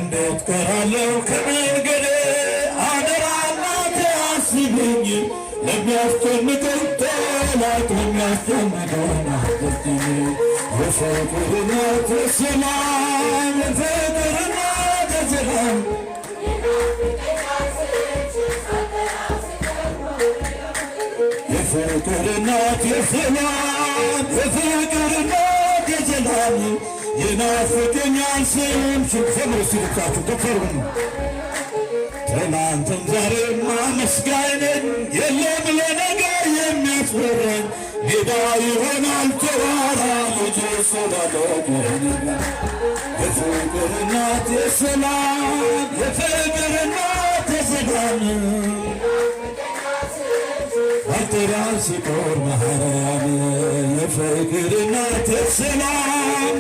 እንዴት ቀራለሁ ከመንገዴ? አደራ እናቴ አስቢኝ፣ ለሚያስጨንቀኝ ጠላት ለሚያስጨንቀኝ አትርጂኝ። የፍቅር እናት የሰላም፣ የፍቅር እናት የሰላም፣ የፍቅር እናት የሰላም፣ የፍቅር እናት የሰላም፣ ይናፍቀኛል ስምሽን። ዘምሩ እስቲ ድምፃችሁ ከፍ አድርጉ። ትናንትም ዛሬም አመስጋኝ ነኝ፣ የለም ለነገ የሚያስፈራኝ፣ ሜዳ ይሆናል ተራራ ልጅ ስላለኝ። የፍቅር እናት የሰላም፣ የፍቅር እናት የሰላም፣ አልጠራም ሲቆር ማርያም፣ የፍቅር እናት የሰላም።